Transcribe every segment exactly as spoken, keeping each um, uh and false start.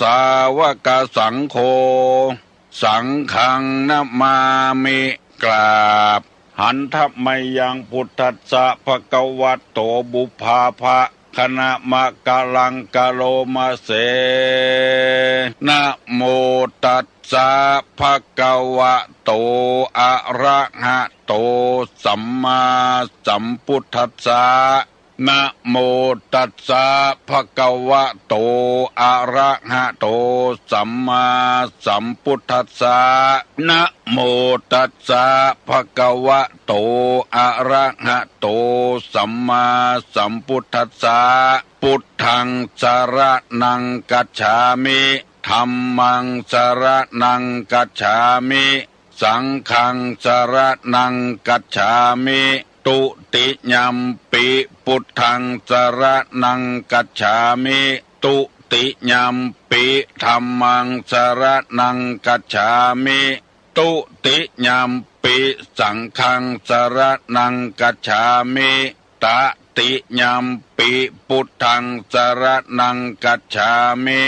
สาวกสังโฆ สังฆังนะมามิ กราบ หันทะ มะยัง พุทธัสสะ ภะคะวะโต ปุพพาภะคะนะมะกะลังกะโลมะเส นะโมตัสสะ ภะคะวะโต อะระหะโต สัมมาสัมพุทธัสสะ นะโมตัสสะ ภะคะวะโต อะระหะโต สัมมาสัมพุทธัสสะ นะโมตัสสะ ภะคะวะโต อะระหะโต สัมมาสัมพุทธัสสะ พุทธังสะระณังคัจฉามิ ธัมมังสะระณังคัจฉามิ สังฆังสะระณังคัจฉามิ ตุติยัมปิ พุทธังสะระณังคัจฉามิ ตุติยัมปิ ธัมมังสะระณังคัจฉามิ ตุติยัมปิ สังฆังสะระณังคัจฉามิ ตติยัมปิ พุทธังสะระณังคัจฉามิ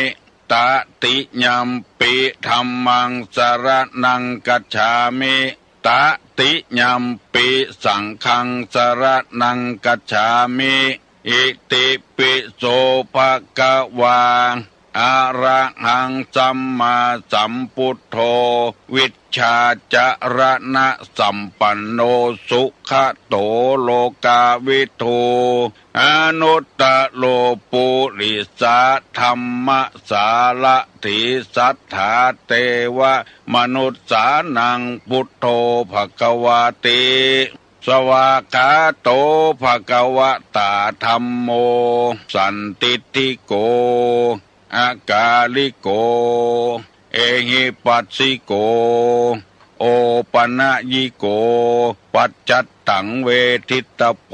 ตติยัมปิ ธัมมังสะระณังคัจฉามิ ตติยัมปิ สังฆังสะระณังคัจฉามิ อิติปิโส ภะคะวา อะระหังสัมมาสัมพุทโธ วิชชาจะระณะสัมปันโน สุขะโตโลกาวิทู อนุตตะโรปุริสะธัมมะสารถี สัทธาเตวะมนุสสานัง พุทโธ ภะคะวาติ สวากขาโต ภะคะวะตา ธัมโม สันทิฏฐิโก อากาลิโก เอหิปัสสิโก โอปะนะยิโก ปัจจัตตังเวทิตตะโพ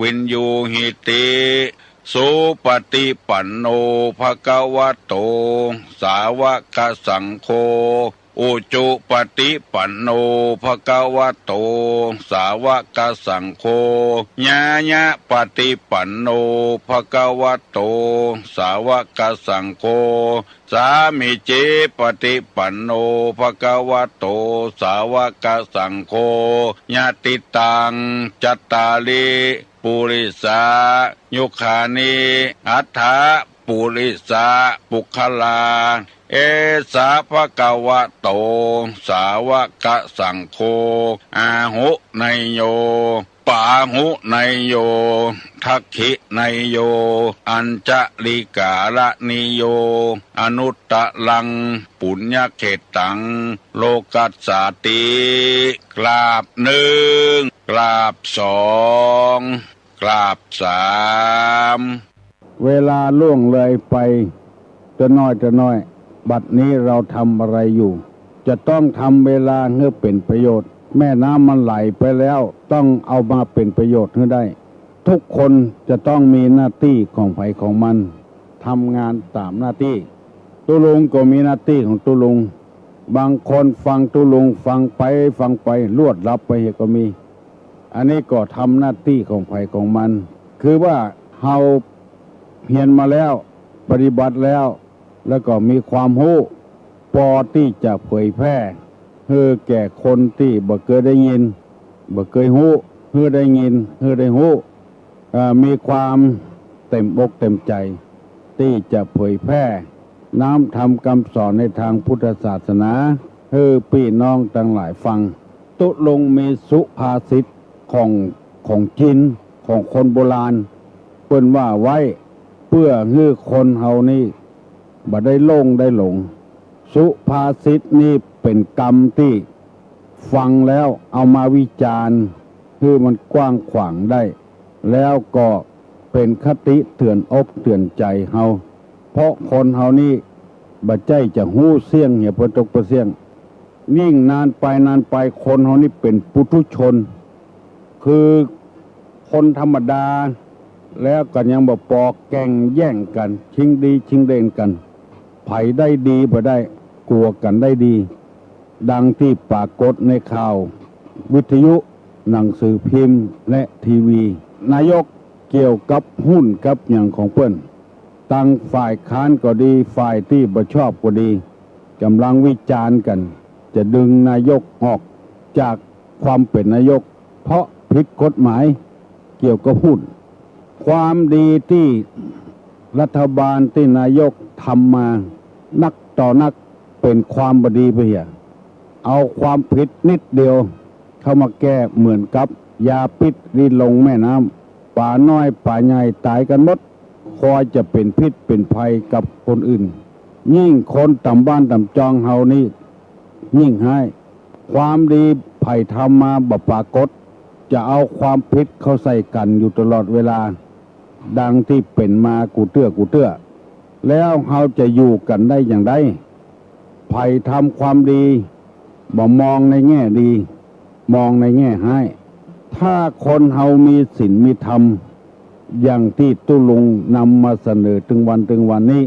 วิญญูหิติ สุปะฏิปันโน ภะคะวะโต สาวะกะสังโฆ อุจุปะฏิปันโน ภะคะวะโต สาวะกะสังโฆ ญาญะปะฏิปันโน ภะคะวะโต สาวะกะสังโฆ สามีจิปะฏิปันโน ภะคะวะโต สาวะกะสังโฆ ยะติตัง จัตตาริ ปุริสา ยุคานิ อัฏฐะ ปุริสะ ปุคคลา เอสะ ภะคะวะโต สาวะกะสังโฆ อาหุเนยโย ปาหุเนยโย ทักขิเนยโย อัญชะลีกาละนิโย อนุตตะรัง ปุญญะเขตตัง โลกัสสาติ กราบหนึ่ง กราบสอง กราบสาม เวลาล่วงเลยไป แต่น้อยแต่น้อย บัดนี้เราทำอะไรอยู่ จะต้องทำเวลาหื้อเป๋นประโยชน์ แม่น้ำมันไหลไปแล้ว ต้องเอามาเป๋นประโยชน์หื้อได้ ทุกคนจะต้องมีหน้าตี้ของใผของมัน ทำงานต๋ามหน้าตี้ ตุ๊ลุงก็มีหน้าตี้ของตุ๊ลุง บางคนฟังตุ๊ลุงฟังไปฟังไป ลวดหลับไปเหียก็มี อันนี้ก็ทำหน้าตี้ของใผของมัน คือว่าเฮาเฮียนมาแล้ว ปฏิบัติแล้ว แล้วก็มีความฮู้ ปอตี้จะเผยแพร่ หื้อแก่คนตี้บ่เกยได้ยิน บ่เกยฮู้ หื้อได้ยิน หื้อได้ฮู้ เอ่อ มีความเต็มอกเต็มใจ๋ ตี้จะเผยแพร่ น้ำธรรมกำสอนในตางพุทธศาสนา หื้อปี้น้องตังหลายฟัง ตุ๊ลุงมีสุภาษิตของ ของจีน ของคนโบราณ เปิ้นว่าไว้ เปื้อหื้อคนเฮานี้บ่ได้หลงได้หลง สุภาษิตนี้เป๋นกำตี้ฟังแล้วเอามาวิจารณ์ หื้อมันกว้างขวางได้ แล้วก็เป๋นคติเตื๋อนอกเตื๋อนใจ๋เฮา เพราะคนเฮานี้บ่ใจ้จะฮู้เสี้ยงเหียเปื้อตกเปื้อเสี้ยง ยิ่งนานไปนานไปคนเฮานี้เป๋นปุถุชน คือคนธรรมดา แล้วก็ยังบ่ปอแก่งแย่งกั๋น ชิงดีชิงเด่นกั๋น ใผได้ดีบ่ได้ กั๋วกั๋นได้ดี ดังตี้ปรากฏในข่าว วิทยุ หนังสือพิมพ์ และทีวี นายกเกี่ยวกับหุ้นกับหยังของเปิ้น ตังฝ่ายค้านก็ดี ฝ่ายตี้บ่ชอบก็ดี ก่ำลังวิจารณ์กั๋น จะดึงนายกออกจากความเป๋นนายก เพราะผิดกฎหมายเกี่ยวกับหุ้น ความดีตี้รัฐบาลตี้นายกทำมานักต่อนัก เป๋นความบ่ดีไปเหีย เอาความผิดนิดเดียวเข้ามาแก้ เหมือนกับยาพิษตี้ลงแม่น้ำ ป๋าน้อยป๋าใหญ่ต๋ายกั๋นหมด คอยจะเป๋นพิษเป๋นภัยกับคนอื่น ยิ่งคนต่ำบ้านต่ำจองเฮานี่ยิ่งฮ้าย ความดีใผทำมาบ่ปรากฏ จะเอาความผิดเข้าใส่กั๋นอยู่ตลอดเวลา ดังตี้เป๋นมากู้เตื้อกู้เตื้อ แล้วเฮาจะอยู่กั๋นได้อย่างใด ใผทำความดี บ่มองในแง่ดี มองในแง่ฮ้าย ถ้าคนเฮามีศีลมีธรรม อย่างตี้ตุ๊ลุงนำมาเสนอตึงวันตึงวันนี้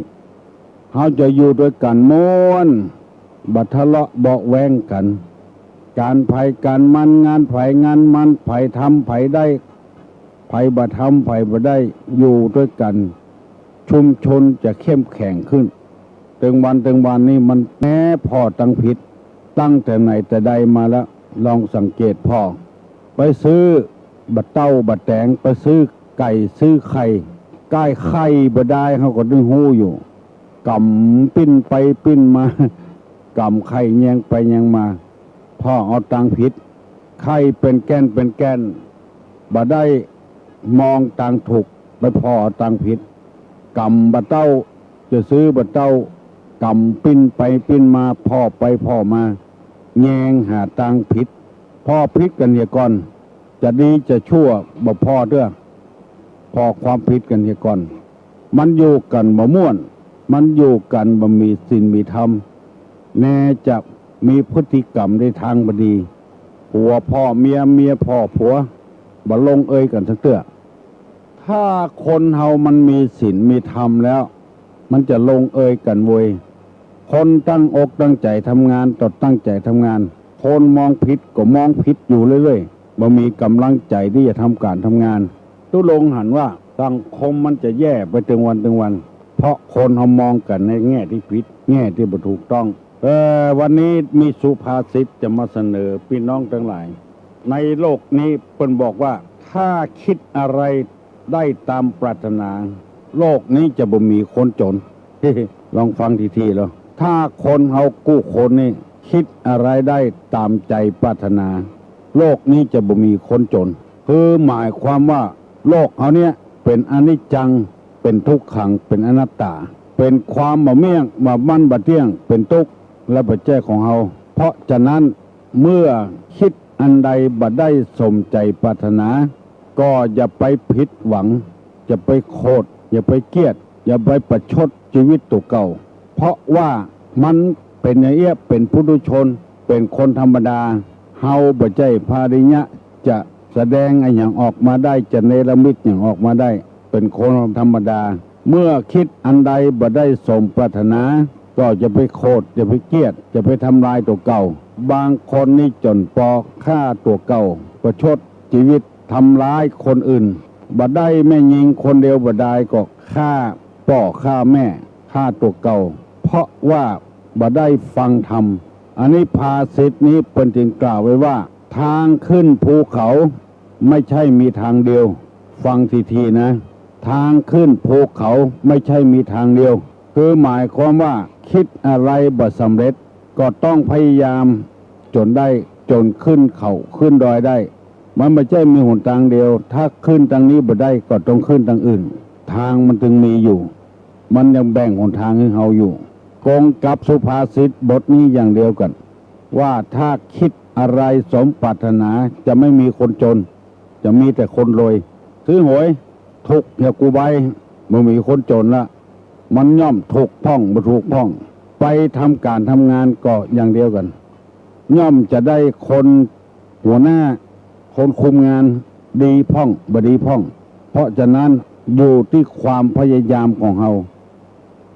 เฮาจะอยู่ตวยกั๋นม่วน บ่ทะเลาะเบาะแว้งกั๋น ก๋านใผก๋านมัน งานใผงานมัน ใผทำใผได้ ใผบ่ทำใผบ่ได้ อยู่ตวยกั๋น ชุมชนจะเข้มแข็งขึ้น ตึงวันตึงวันนี้มันแม้ผ่อตังผิด ตั้งแต่ไหนแต่ใดมาแล้ว ลองสังเกตผ่อ ไปซื้อบ่าเต้าบ่าแต๋ง ไปซื้อไก่ซื้อไข่ ใก้ไข่บ่ดาย เฮาก็ได้ฮู้อยู่ ก๋ำปิ้นไปปิ้นมา ก๋ำไข่แยงไปแยงมา ผ่อเอาตังผิด ไข่เป๋นแก่นเป๋นแก่น บ่ได้มองตังถูก ไปผ่อเอาตังผิด ก๋ำบ่าเต้า จะซื้อบ่าเต้า ก๋ำปิ้นไปปิ้นมา ผ่อไปผ่อมา แยงหาตังผิด ผ่อผิดกั๋นเหียก่อน จะดีจะชั่วบ่ผ่อเตื้อ ผ่อความผิดกั๋นเหียก่อน มันอยู่กั๋นบ่ม่วน มันอยู่กั๋นบ่มีศีลมีธรรม แน่จะมีพฤติกรรมในตางบ่ดี ผัวผ่อเมีย เมียผ่อผัว บ่ลงเอยกั๋นสักเตื้อ ถ้าคนเฮามันมีศีลมีธรรมแล้ว มันจะลงเอยกั๋นเวย คนตั้งอกตั้งใจ๋ทำงาน ต้องตั้งใจ๋ทำงาน คนมองผิดก็มองผิดอยู่เรื่อยๆ บ่มีก๋ำลังใจ๋ตี้จะทำก๋านทำงาน ตุ๊ลุงหันว่าสังคมมันจะแย่ไปตึงวันตึงวัน เพราะคนเฮามองกั๋นในแง่ตี้ผิด แง่ตี้บ่ถูกต้อง เออ วันนี้มีสุภาษิตจะมาเสนอปี้น้องตังหลาย ในโลกนี้เปิ้นบอกว่า ถ้าคิดอะไรได้ต๋ามปรารถนา โลกนี้จะบ่มีคนจ๋น ลองฟังทีๆ แล้ว ถ้าคนเฮากู้คนนี่คิดอะไรได้ต๋ามใจ๋ปรารถนา โลกนี้จะบ่มีคนจ๋น คือหมายความว่าโลกเฮาเนี่ยเป๋นอนิจจัง เป๋นทุกขัง เป๋นอนัตตา เป๋นความบ่เมี่ยง บ่มั่น บ่เตี้ยง เป๋นตุ๊กข์ และบ่ใจ้ของเฮา เพราะฉะนั้นเมื่อคิดอันใดบ่ได้สมใจ๋ปรารถนา ก็อย่าไปผิดหวัง อย่าไปโขด อย่าไปเกลียด อย่าไปประชดจีวิตตั๋วเก่า เพราะว่ามันเป๋นอย่างเอี้ย เป๋นปุถุชน เป๋นคนธรรมดา เฮาบ่ใจ้พระอริยะ จะแสดงอะหยังออกมาได้ จะเนรมิตหยังออกมาได้ เป๋นคนธรรมดา เมื่อคิดอันใดบ่ได้สมปรารถนา ก็อย่าไปโขด อย่าไปเกลียด อย่าไปทำลายตั๋วเก่า บางคนนี่จ๋นปอฆ่าตั๋วเก่า ประชดจีวิต ทำร้ายคนอื่น บ่ได้แม่ญิงคนเดียวบ่ดาย ก็ฆ่าป้อฆ่าแม่ ฆ่าตั๋วเก่า เพราะว่าบ่ได้ฟังธรรม อันนี้ภาษิตนี้เปิ้นจึงกล่าวไว้ว่า ทางขึ้นภูเขาไม่ใช่มีทางเดียว ฟังทีๆ นะ ทางขึ้นภูเขาไม่ใช่มีทางเดียว คือหมายความว่าคิดอะไรบ่สำเร็จ ก็ต้องพยายามจ๋นได้ จ๋นขึ้นเขาขึ้นดอยได้ มันบ่ใจ้มีหนตางเดียว ถ้าขึ้นตางนี้บ่ได้ก็ต้องขึ้นตางอื่น ทางมันจึงมีอยู่ มันยังแบ่งหนตางหื้อเฮาอยู่ กงกับสุภาษิตบทนี้อย่างเดียวกั๋น ว่าถ้าคิดอะไรสมปรารถนาจะไม่มีคนจ๋น จะมีแต่คนรวย ซื้อหวยถูกเหียกู้ใบ บ่มีคนจ๋นละ มันย่อมถูกพ่องบ่ถูกพ่อง ไปทำก๋านทำงานก็อย่างเดียวกั๋น ย่อมจะได้คนหัวหน้า คนคุมงานดีพ่องบ่ดีพ่อง เพราะฉะนั้นอยู่ตี้ความพยายามของเฮา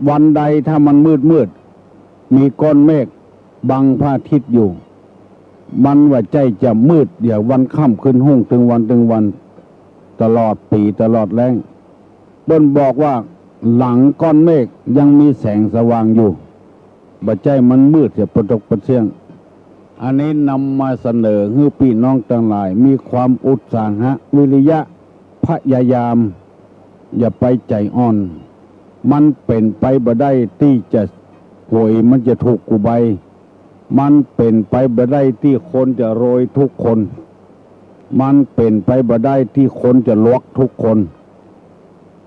วันใดถ้ามันมืดๆ มีก้อนเมฆบังพระอาทิตย์อยู่ มันบ่ใจ้จะมืดเดี๋ยววันค่ำคืนฮุ่งตึงวันตึงวัน ตลอดปี๋ตลอดแล้ง เปิ้นบอกว่า หลังก้อนเมฆยังมีแสงสว่างอยู่ บ่ใจ้มันมืดเสียปะตกปะเสี้ยง อันนี้นำมาเสนอหื้อปี้น้องตังหลายมีความอุตสาหะวิริยะพยายาม อย่าไปใจ๋อ่อน มันเป๋นไปบ่ได้ตี้จะหวยมันจะถูกกู้ใบ มันเป๋นไปบ่ได้ตี้คนจะรวยกู้คน มันเป๋นไปบ่ได้ตี้คนจะหลวกกู้คน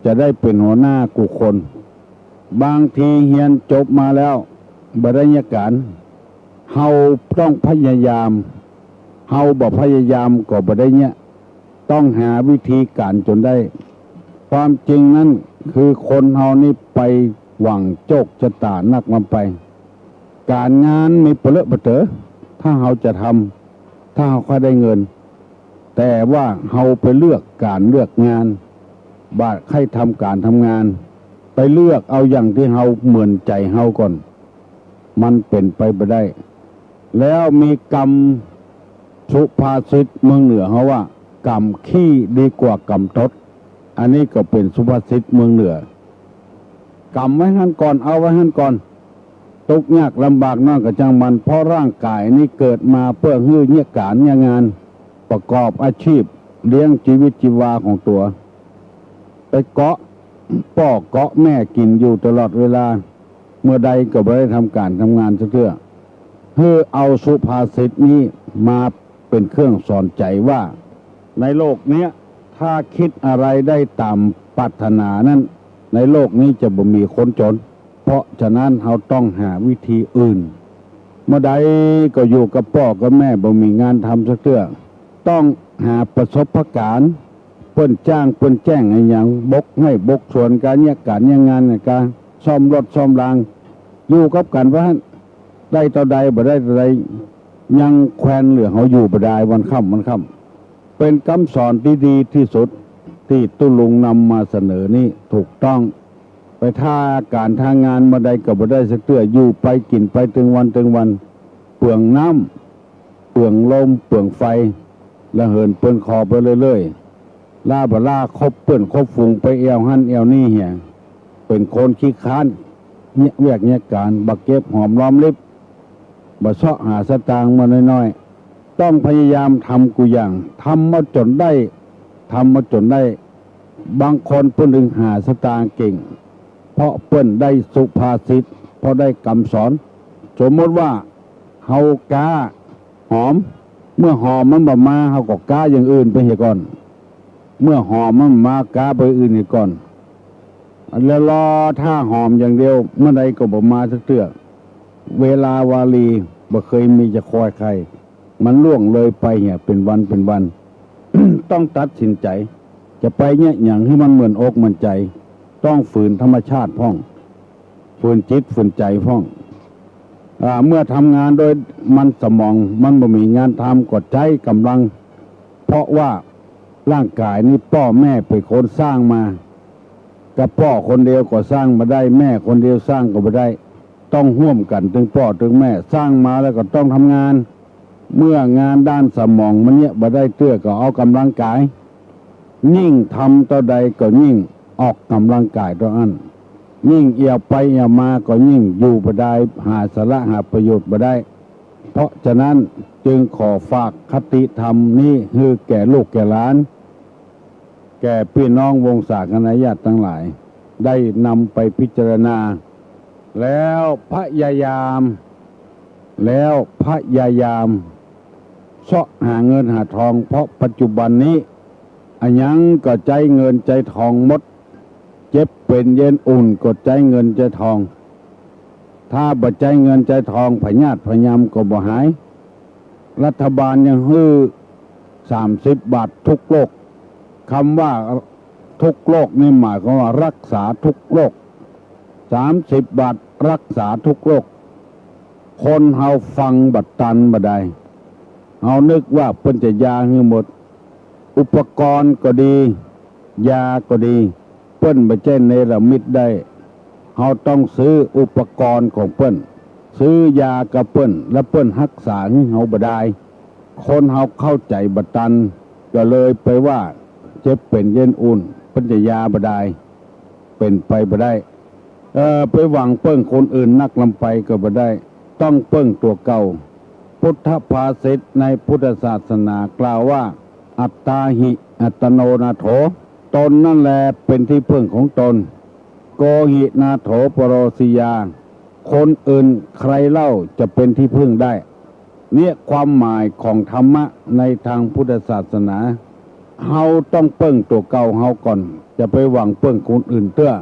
จะได้เป๋นหัวหน้ากู้คน บางทีเฮียนจบมาแล้วบ่ได้เยียะก๋าน เฮาต้องพยายาม เฮาบ่พยายามก็บ่ได้เยียะ ต้องหาวิธีก๋านจ๋นได้ ความจริงนั้นคือคนเฮานี่ไปหวังโจคจะต๋านักนำไป ก๋านงานมีปะเลอะปะเต๋อ ถ้าเฮาจะทำ ถ้าเฮาใค่ได้เงิน แต่ว่าเฮาไปเลือกก๋านเลือกงาน บ่ใค่ทำก๋านทำงาน ไปเลือกเอาอย่างตี้เฮาเหมือนใจ๋เฮาก่อน มันเป๋นไปบ่ได้ แล้วมีกำสุภาษิตเมืองเหนือเฮาว่า กำขี้ดีกว่ากำตด อันนี้ก็เป๋นสุภาษิตเมืองเหนือ กำไว้หั้นก่อน เอาไว้หั้นก่อน ตุ๊กยากลำบากน้อยก็จ้างมัน เพราะร่างก๋ายนี้เกิดมาเปื้อหื้อเยียะก๋านเยียะงาน ประกอบอาชีพเลี้ยงจีวิตจีวาของตั๋ว ไปเกาะป้อเกาะแม่กิ๋นอยู่ตลอดเวลา เมื่อใดก็บ่ได้ทำก๋านทำงานสักเตื้อ หื้อเอาสุภาษิตนี้มาเป๋นเครื่องสอนใจ๋ว่า ในโลกเนี้ย ถ้าคิดอะไรได้ต๋ามปรารถนานั้น ในโลกนี้จะบ่มีคนจ๋น เพราะฉะนั้นเฮาต้องหาวิธีอื่น เมื่อใดก็อยู่กับป้อกับแม่บ่มีงานทำสักเตื้อ ต้องหาประสบก๋ารณ์ เปิ้นจ้างเปิ้นแจ้งอะหยัง บกไฮ่บกสวน ก๋านเยียะก๋านเยียะงาน ก๋านซ่อมรถซ่อมราง อยู่กับกั๋นว่าหั้น ได้เต้าใดบ่ได้เต้าใด ยังแควนเหลือเฮาอยู่บ่ดายวันค่ำวันค่ำ เป๋นกำสอนตี้ดีตี้สุดตี้ตุ๊ลุงนำมาเสนอนี้ถูกต้อง ไปท่าก๋านท่างานเมื่อใดก็บ่ได้สักเตื้อ อยู่ไปกิ๋นไปตึงวันตึงวัน เปืองน้ำ เปืองลม เปืองไฟ ละเหินเปิ้นคอไปเรื่อยๆ ล้าบ่ล้าคบเปื้อนคบฝูงไปแอ่วหั้นแอ่วนี้เหีย เป๋นคนขี้คร้าน เยียะเวียกเยียะก๋าน บ่เก็บหอมรอมริบ บ่เซาะหาสตางค์มาน้อยๆ ต้องพยายามทำกู้อย่าง ทำมาจ๋นได้ ทำมาจ๋นได้ บางคนเปิ้นถึงหาสตางค์เก่ง เพราะเปิ้นได้สุภาษิต เพราะได้กำสอน สมมติว่าเฮาก๊าหอม เมื่อหอมมันบ่มา เฮาก็ก๊าอย่างอื่นไปเหียก่อน เมื่อหอมมันบ่มา ก๊าไปอื่นเหียก่อน แล้วรอท่าหอมอย่างเดียว เมื่อใดก็บ่มาสักเตื้อ เวลาวาลีบ่เกยมีจะคอยใค่ มันล่วงเลยไปเหียเป๋นวันเป๋นวัน ต้องตัดสินใจ๋ จะไปเยียะหยังหื้อมันเหมือนอกเหมือนใจ๋ ต้องฝืนธรรมชาติพ่อง ฝืนจิตฝืนใจ๋พ่อง อ่า เมื่อทำงานโดยมันสมอง มันบ่มีงานทำก็ใจ๊ก๋ำลัง เพราะว่าร่างก๋ายนี้ป้อแม่เป๋นคนสร้างมา กับป้อคนเดียวก็สร้างบ่ได้ แม่คนเดียวสร้างก็บ่ได้ ต้องฮ่วมกั๋น ตึงป้อตึงแม่สร้างมาแล้วก็ต้องทำงาน เมื่องานด้านสมองมันเยียะบ่ได้เตื้อก็เอาก๋ำลังก๋าย ยิ่งทำเต้าใดก็ยิ่งออกก๋ำลังก๋ายเต้าอั้น ยิ่งแอ่วไปแอ่วมาก็ยิ่งอยู่บ่ได้ หาสาระหาประโยชน์บ่ได้ เพราะฉะนั้นจึงขอฝากคติธรรมนี้หื้อแก่ลูกแก่หลาน แก่ปี้น้องวงศาคณะญาติตังหลาย ได้นำไปพิจารณา แล้วพยายาม แล้วพยายามเซาะหาเงินหาทอง เพราะปัจจุบันนี้อะหยังก็ใจ๊เงินใจ๊ทองหมด เจ็บเป๋นเย็นอุ่นก็ใจ๊เงินใจ๊ทอง ถ้าบ่ใจ๊เงินใจ๊ทอง พยาธิพยามก็บ่หาย รัฐบาลยังหื้อสามสิบบาททุกโรค กำว่าทุกโรคนี่หมายความว่ารักษาทุกโรค สามสิบบาทรักษาทุกโรค คนเฮาฟังบ่ตันบ่ได้ เฮานึกว่าเปิ้นจะยาหื้อหมด อุปกรณ์ก็ดี ยาก็ดี เปิ้นบ่ใจ้เนรมิตได้ เฮาต้องซื้ออุปกรณ์ของเปิ้น ซื้อยากับเปิ้น แล้วเปิ้นฮักษาหื้อเฮาบ่ได้ คนเฮาเข้าใจ๋บ่ตัน ก็เลยไปว่าเจ็บเป๋นเย็นอุ่น เปิ้นจะยาบ่ได้ เป๋นไปบ่ได้ เอ่อ ไปหวังเปิ้งคนอื่นนักล้ำไปก็บ่ได้ ต้องเปิ้งตั๋วเก่า พุทธภาษิตในพุทธศาสนากล่าวว่า อัตตาหิ อัตตโนนาโถ ตนนั่นแลเป๋นตี้เปิ้งของตน โกหินาโถปโรสิยา คนอื่นใครเล่าจะเป๋นตี้เปิ้งได้ เนี่ยความหมายของธรรมะในตางพุทธศาสนา เฮาต้องเปิ้งตั๋วเก่าเฮาก่อน จะไปหวังเปิ้งคนอื่นเตื้อ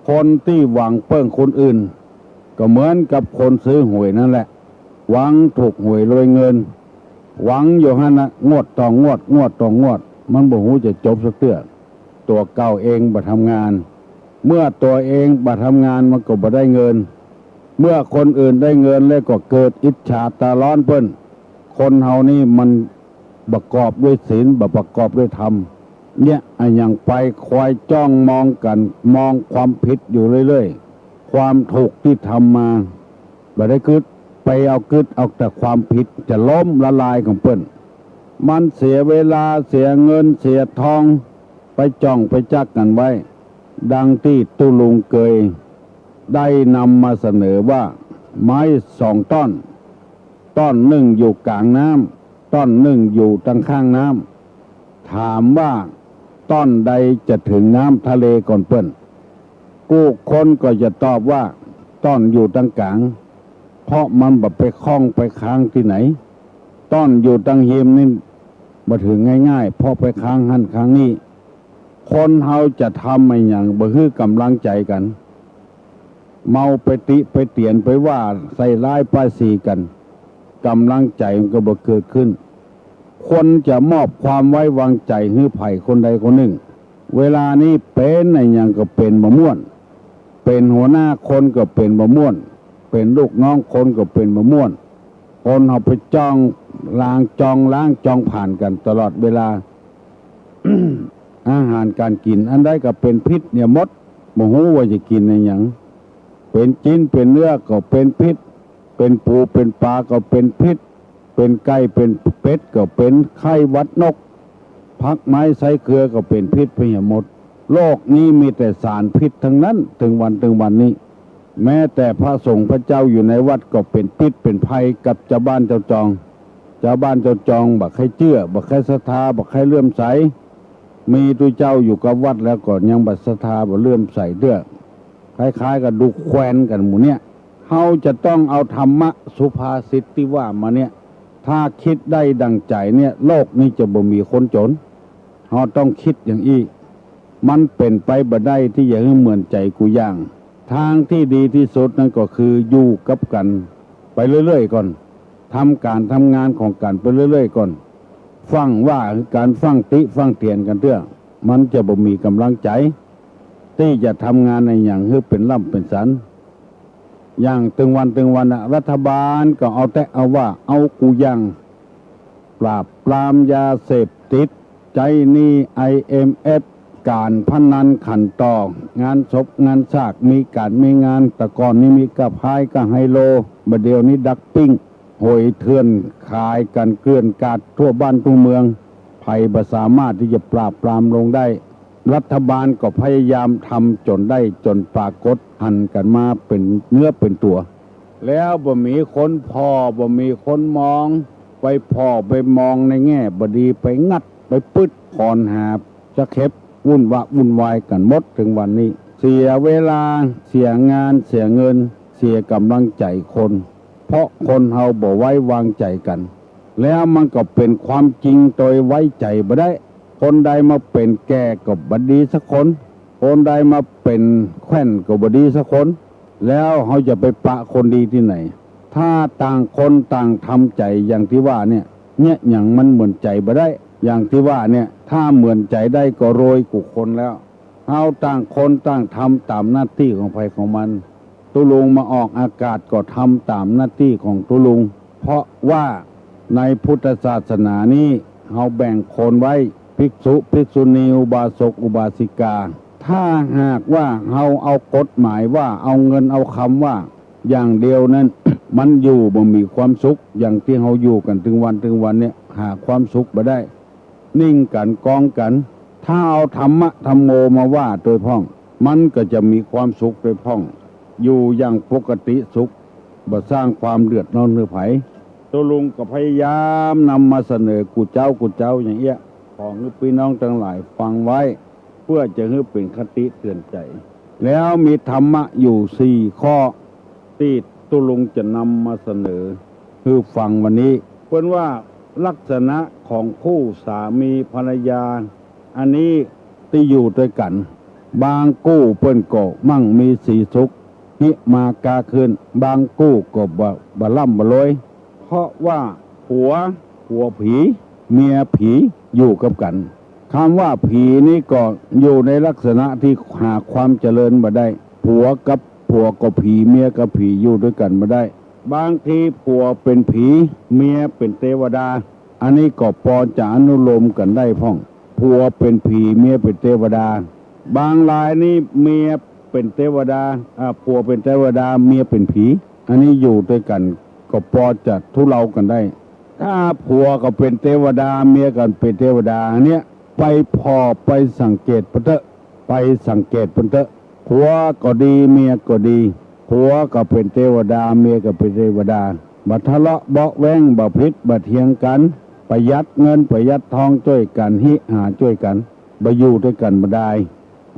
คนตี้หวังเปิ้งคนอื่น ก็เหมือนกับคนซื้อหวยนั่นแหละ หวังถูกหวยรวยเงิน หวังอยู่หั้นนะ งวดต่องวด งวดต่องวด มันบ่ฮู้จะจบสักเตื้อ ตั๋วเก่าเองบ่ทำงาน เมื่อตั๋วเองบ่ทำงานมันก็บ่ได้เงิน เมื่อคนอื่นได้เงินแล้วก็เกิดอิจฉาต๋าร้อนเปิ้น คนเฮานี่มันประกอบด้วยศีล บ่ประกอบด้วยธรรม เนี่ย อะหยังไปคอยจ้องมองกั๋น มองความผิดอยู่เรื่อยๆ ความถูกตี้ทำมา บ่ได้กึ๊ด ไปเอากึ๊ดเอาแต่ความผิด จะล้มละลายของเปิ้น มันเสียเวลา เสียเงิน เสียทอง ไปจ้องไปจักกั๋นไว้ ดังตี้ตุ๊ลุงเกยได้นำมาเสนอว่า ไม้สองต้อน ต้อนนึ่งอยู่ก๋างน้ำ ต้อนนึ่งอยู่ตังข้างน้ำ ถามว่าต้อนใดจะเถิงน้ำทะเลก่อนเปิ้น กู้คนก็จะตอบว่า ต้อนอยู่ตังก๋าง เพราะมันบ่ไปข้องไปค้างตี้ไหน ต้อนอยู่ตังฮิมนี่บ่เถิงง่ายๆ เพราะไปค้างหั้นค้างนี่ คนเฮาจะทำอะหยังบ่หื้อก๋ำลังใจ๋กั๋น เมาไปติไปเตียนไปว่าใส่ร้ายป้ายสีกั๋น ก๋ำลังใจ๋มันก็บ่เกิดขึ้น ควรจะมอบความไว้วางใจ๋หื้อใผคนใดคนนึ่ง เวลานี้เป๋นอะหยังก็เป๋นบ่ม่วน เป๋นหัวหน้าคนก็เป๋นบ่ม่วน เป๋นลูกน้องคนก็เป๋นบ่ม่วน คนเฮาไปจ้องล้าง จ้องล้าง จ้องผ่านกั๋นตลอดเวลา อาหารก๋านกิ๋นอันใดก็เป๋นพิษเนี่ยหมด บ่ฮู้ว่าจะกิ๋นอะหยัง เป๋นจิ๊นเป๋นเนื้อก็เป๋นพิษ เป๋นปูเป๋นป๋าก็เป๋นพิษ เป๋นไก่เป๋นเป็ดก็เป๋นไข้หวัดนก ผักไม้ไส้เกลือก็เป๋นพิษไปเหียหมด โลกนี้มีแต่สารพิษตังนั้น เถิงวัน เถิงวันนี้ แม้แต่พระสงฆ์พระเจ้าอยู่ในวัดก็เป๋นพิษเป๋นภัยกับจาวบ้านจาวจอง จาวบ้านจาวจองบ่ใค่เจื้อ บ่ใค่ศรัทธา บ่ใค่เลื่อมใส มีตุ๊เจ้าอยู่กับวัดแล้วก็ยังบ่ศรัทธา บ่เลื่อมใสเตื้อ คล้ายๆ กับดูแควนกั๋นหมู่เนี่ย เฮาจะต้องเอาธรรมะสุภาษิตตี้ว่ามาเนี่ย ถ้าคิดได้ดั่งใจ๋เนี่ย โลกนี้จะบ่มีคนจ๋น เฮาต้องคิดอย่างอี้ มันเป๋นไปบ่ได้ตี้จะหื้อเหมือนใจ๋กู้อย่าง ตางตี้ดีตี้สุดนั้นก็คืออยู่กับกั๋นไปเรื่อยๆ ก่อน ทำก๋านทำงานของกั๋นไปเรื่อยๆ ก่อน ฟั่งว่ากั๋น ฟั่งติฟั่งเตียนกั๋นเตื้อ มันจะบ่มีก๋ำลังใจ๋ ตี้จะทำงานอะหยังหื้อเป๋นล่ำเป๋นสัน อย่างเถิงวันเถิงวันน่ะ รัฐบาลก็เอาแต๊เอาว่า เอากู้อย่าง ปราบปรามยาเสพติด ใจ๊หนี้ ไอเอ็มเอฟ ก๋านพนันขันต่อ งานศพงานซาก มีก๋านมีงาน แต่ก่อนนี้มีก้าพายก้าไฮโล บ่าเดี่ยวนี้ดักปิ้ง หวยเถื่อนขายกั๋นเกลื่อนกลาดทั่วบ้านทั่วเมือง ใผบ่สามารถตี้จะปราบปรามลงได้ รัฐบาลก็พยายามทำจ๋นได้ จ๋นปรากฏหันกั๋นมาเป๋นเนื้อเป๋นตั๋ว แล้วบ่มีคนผ่อ บ่มีคนมอง ไปผ่อไปมองในแง่บ่ดี ไปงัดไปปึ๊ด คอนหาตะเข็บ วุ่นวะวุ่นวายกั๋นหมดเถิงวันนี้ เสียเวลา เสียงาน เสียเงิน เสียก๋ำลังใจ๋คน เพราะคนเฮาบ่ไว้วางใจ๋กั๋น แล้วมันก็เป๋นความจริงโตยไว้ใจ๋บ่ได้ คนใดมาเป๋นแก่ก็บ่ดีสักคน คนใดมาเป๋นแคว่นก็บ่ดีสักคน แล้วเฮาจะไปปะคนดีตี้ไหน ถ้าต่างคนต่างทำใจ๋อย่างตี้ว่าเนี่ย เนี่ยหยังมันเหมือนใจ๋บ่ได้ อย่างตี้ว่าเนี่ย ถ้าเหมือนใจ๋ได้ก็รวยกู้คนแล้ว เฮาต่างคนต่างทำต๋ามหน้าตี้ของใผของมัน ตุ๊ลุงมาออกอากาศก็ทำต๋ามหน้าตี้ของตุ๊ลุง เพราะว่าในพุทธศาสนานี้ เฮาแบ่งคนไว้ ภิกษุ ภิกษุณี อุบาสก อุบาสิกา ถ้าหากว่าเฮาเอากฎหมายว่า เอาเงินเอาคำว่าอย่างเดียวนั้น มันอยู่บ่มีความสุข อย่างตี้เฮาอยู่กั๋นเถิงวันเถิงวันเนี่ย หาความสุขบ่ได้ นิ่งกั๋น กองกั๋น ถ้าเอาธรรมะธัมโมมาว่าโตยพ่อง มันก็จะมีความสุขไปพ่อง อยู่อย่างปกติสุข บ่สร้างความเดือดร้อนหื้อใผ ตุ๊ลุงก็พยายามนำมาเสนอกู้เจ๊ากู้เจ๊าอย่างเอี้ย ขอหื้อปี้น้องตังหลายฟังไว้ เปื้อจะหื้อเป๋นคติเตื๋อนใจ๋ แล้วมีธรรมะอยู่สี่ข้อ ตี้ตุ๊ลุงจะนำมาเสนอหื้อฟังวันนี้ เปิ้นว่าลักษณะของคู่สามีภรรยา อันนี้ตี้อยู่ตวยกั๋น บางกู้เปิ้นก็มั่งมีสีสุข หิมาก้าขึ้น บางกู้ก็บ่ บ่ร่ำบ่รวย เพราะว่าผัว ผัวผี เมียผีอยู่กับกั๋น กำว่าผีนี้ก็อยู่ในลักษณะตี้หาความเจริญบ่ได้ ผัวกับผัวก็ผี เมียกับผีอยู่ตวยกั๋นบ่ได้ บางทีผัวเป๋นผี เมียเป๋นเตวดา อันนี้ก็ปอจะอนุโลมกั๋นได้พ่อง ผัวเป๋นผี เมียเป๋นเตวดา บางรายนี่เมียเป๋นเตวดา อ่า ผัวเป๋นเตวดา เมียเป๋นผี อันนี้อยู่ตวยกั๋นก็ปอจะทุเลากั๋นได้ ถ้าผัวก็เป๋นเตวดา เมียก็เป๋นเตวดา อันเนี้ย ไปผ่อไปสังเกตเปิ้นเต๊อะ ไปสังเกตเปิ้นเต๊อะ ผัวก็ดี เมียก็ดี ผัวก็เป๋นเตวดา เมียก็เป๋นเตวดา บ่ทะเลาะเบาะแว้ง บ่ผิดบ่เถียงกั๋น ประหยัดเงินประหยัดทองจ้วยกั๋น หิหาจ้วยกั๋น บ่อยู่ตวยกั๋นบ่ดาย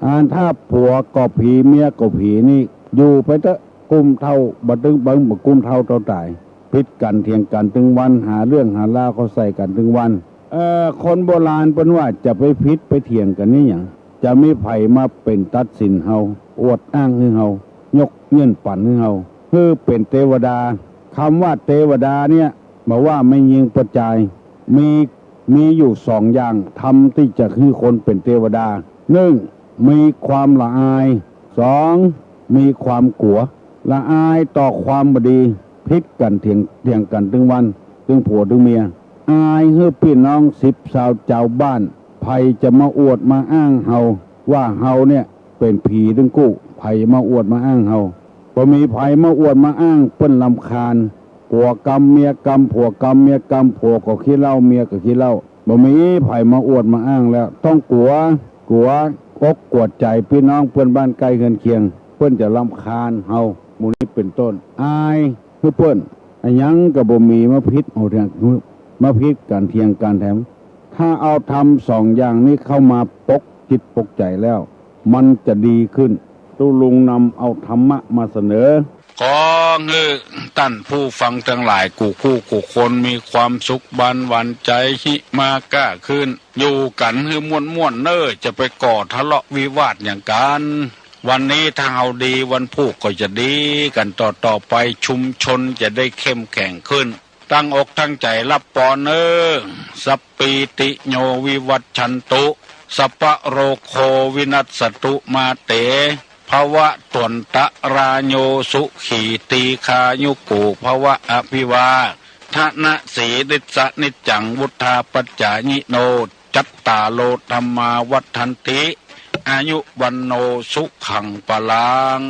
อันถ้าผัวก็ผี เมียก็ผีนี่ อยู่ไปเต๊อะ กุ้มเต้า บ่ตึงเปิง บ่กุ้มเต้าเต้าต๋าย ผิดกั๋นเถียงกั๋นตึงวัน หาเรื่องหาราวเข้าใส่กั๋นตึงวัน เอ่อ คนโบราณเปิ้นว่าจะไปผิดไปเถียงกั๋นนี่หยัง จะมีใผมาเป๋นตัดสินเฮา อวดอ้างหื้อเฮา ยกยื่นปั๋นหื้อเฮา หื้อเป๋นเตวดา กำว่าเตวดาเนี่ย บ่ว่าแม่ญิงป้อจาย มี มีอยู่สองอย่าง ธรรมตี้จะหื้อคนเป๋นเตวดา นึ่ง มีความละอาย สอง มีความกั๋ว ละอายต่อความบ่ดี ผิดกั๋นเถียง เถียงกั๋นตึงวัน ตึงผัวตึงเมีย อายหื้อปี้น้องสิบซาวจาวบ้าน ใผจะมาอวดมาอ้างเฮา ว่าเฮาเนี่ยเป๋นผีตึงกู้ ใผมาอวดมาอ้างเฮา บ่มีใผมาอวดมาอ้าง เปิ้นรำคาญ ผัวกำเมียกำ ผัวกำเมียกำ ผัวก็ขี้เหล้า เมียก็ขี้เหล้า บ่มีใผมาอวดมาอ้างแล้ว ต้องกั๋ว กั๋วอกกั๋วใจ๋ปี้น้องเปื้อนบ้านใก้เฮือนเคียง เปิ้นจะรำคาญเฮา หมู่นี้เป๋นต้น อายหื้อเปิ้น อะหยังก็บ่มีมาผิดเอาเถียง มาผิดกั๋นเถียงกั๋นแถม ถ้าเอาธรรมสองอย่างนี้เข้ามาปกจิตปกใจ๋แล้ว มันจะดีขึ้น ตุ๊ลุงนำเอาธรรมะมาเสนอ ขอหื้อต้านผู้ฟังตังหลายกู้คู่กู้คนมีความสุขบานหวานใจ๋ หิมาก้าขึ้น อยู่กั๋นหื้อม่วนๆ เน่อ จะไปก่อทะเลาะวิวาทหยังกั๋น วันนี้ถ้าเฮาดี วันพูกก็จะดีกั๋นต่อๆ ไป ชุมชนจะได้เข้มแข็งขึ้น ตั้งอกตั้งใจ๋ฮับปอนเน่อ สัพพีติโยวิวัชชันตุ สัพพะโรโควินัสสตุ มาเต ภวัตวันตะราโย สุขีตีฆายุโกภวะ อภิวาทะนะสีลิสสะนิจจัง วุฑฒาปัจจายิโน จัตตาโรธัมมาวัฑฒันติ อายุวัณโณสุขังพลัง